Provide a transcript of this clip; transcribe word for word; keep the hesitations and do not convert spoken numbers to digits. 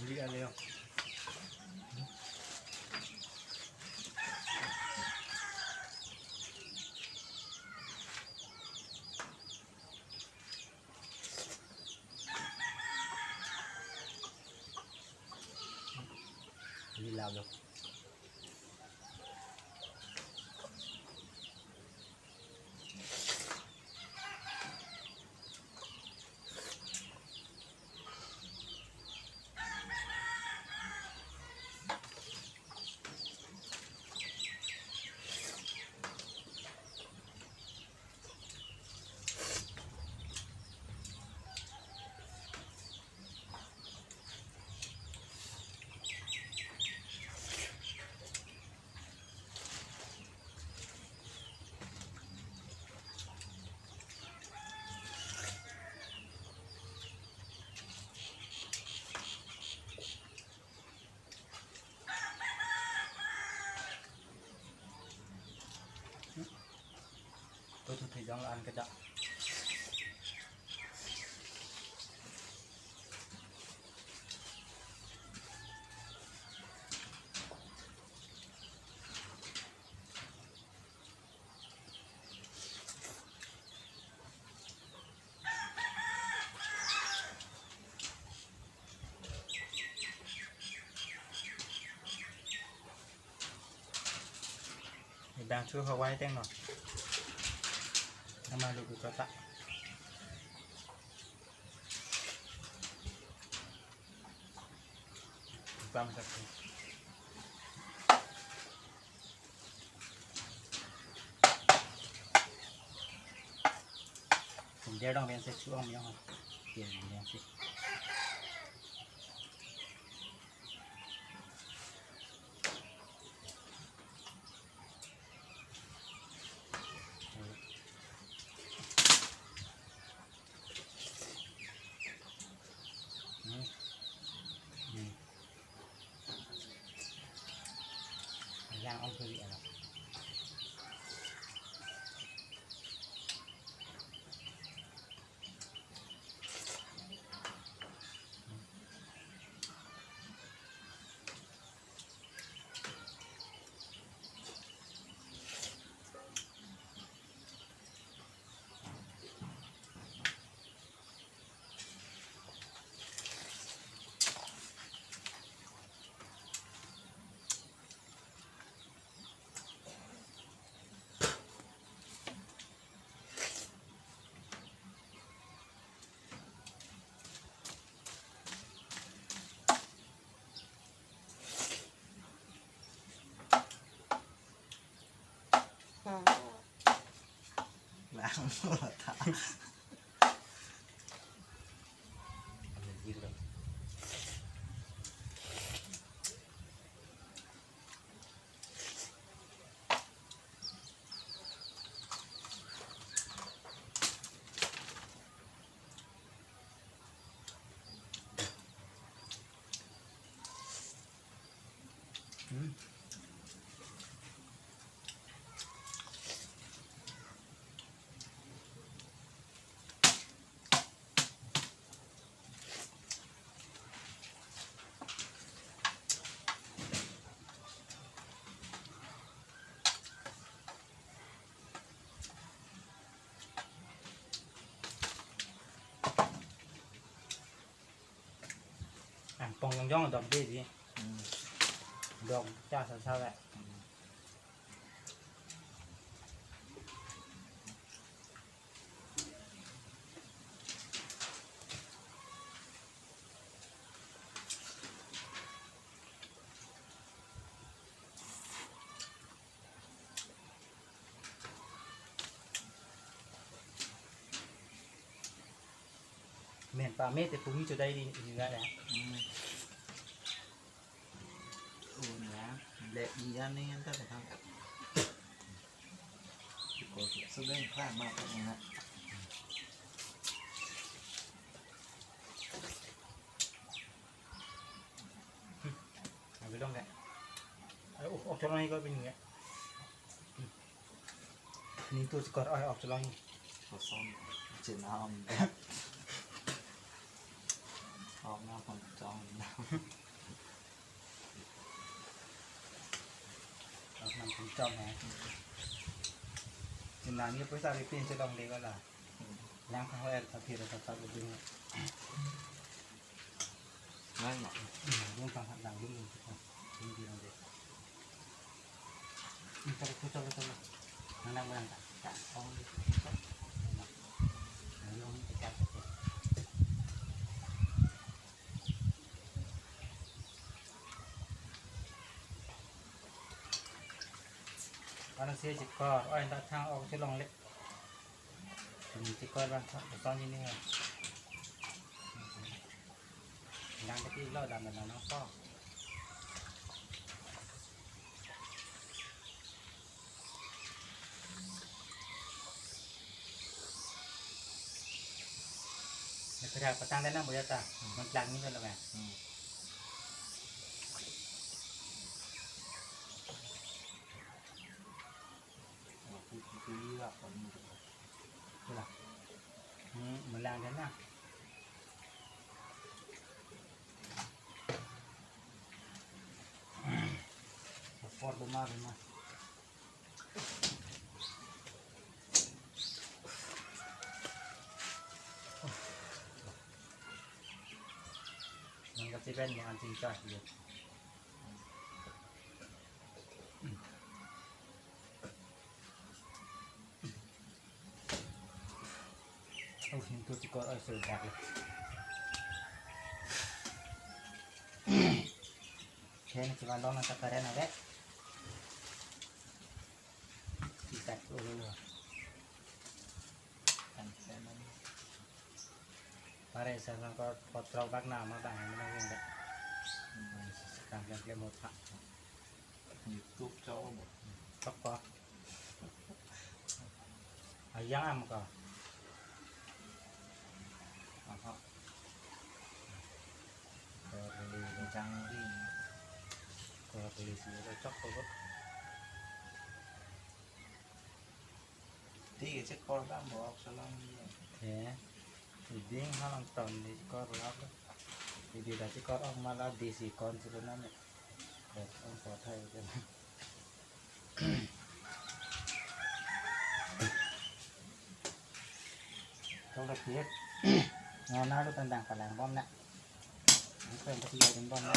Di aleo. Di lalo. Tutu thejong la-an kejak. Bang chu hawai teng no. Nama lu du kota. Bang satu. Kum der dong pen si chu ong mi ong. Pian ong pen si. Hmm. Hmm. Yang ong kiri anak. Lang mo ta. Hmm. Angpong jongjong dok de di. Hmm. Dok cha sa sa le. Hmm. Men pame te pumi chodai di ini ga ya. Hmm. Oh, ya. Black ikan ni kan tak tahu. Ko sudah yang kram apa ni nak? Abi long ke? Ayo, oh, oh, cholong ikut pini ya. Ini tu sekarang, oh, oh, cholong. Kosong, jenam. Oh, ngapang cholong. Chom hai. Nangji poisa ripin chelongle ko la. Lang kha ho er kha thir kha kha ding. Nang ma. Dum pang kha dang dum dum. Dum dum dum. Ini cari kucel kucel. Nang nang nang. Tak, oh, ini kucel. Nang nang ini kucel. Ano si chikor, oi, dak thang ok chelongle. Ini chikor bang, son ini. Nang kati lo dan dan nang so. Nang kira patang dan nang boya ta, mentlang ni kalau kan. Hmm. Itulah. Hmm, melang dia na. Support dema dema. Nang kati pen mo anting cah dia. Oh, hintu chikor oi sudah. Khen chiman dong nang kakaren ave. Isak dulu. Kan saya mana? Pare sa nang ko potrok bak nama bang mana nang enggak. Kan klem klem mutha. YouTube cok bo. Cok ko. Ayang am ko. Aha. Ko beli jang ri. Ko beli si cok ko. Ti ke chikor dam bo ok salam dia. He. Iding halang ton di chikor lap. Idi da chikor ok mala desi kon chikor name. Kot ang kot hai ke. Tong da kiet. Ngana lu tendang kalang bom na. Ang pen pati ya bom na.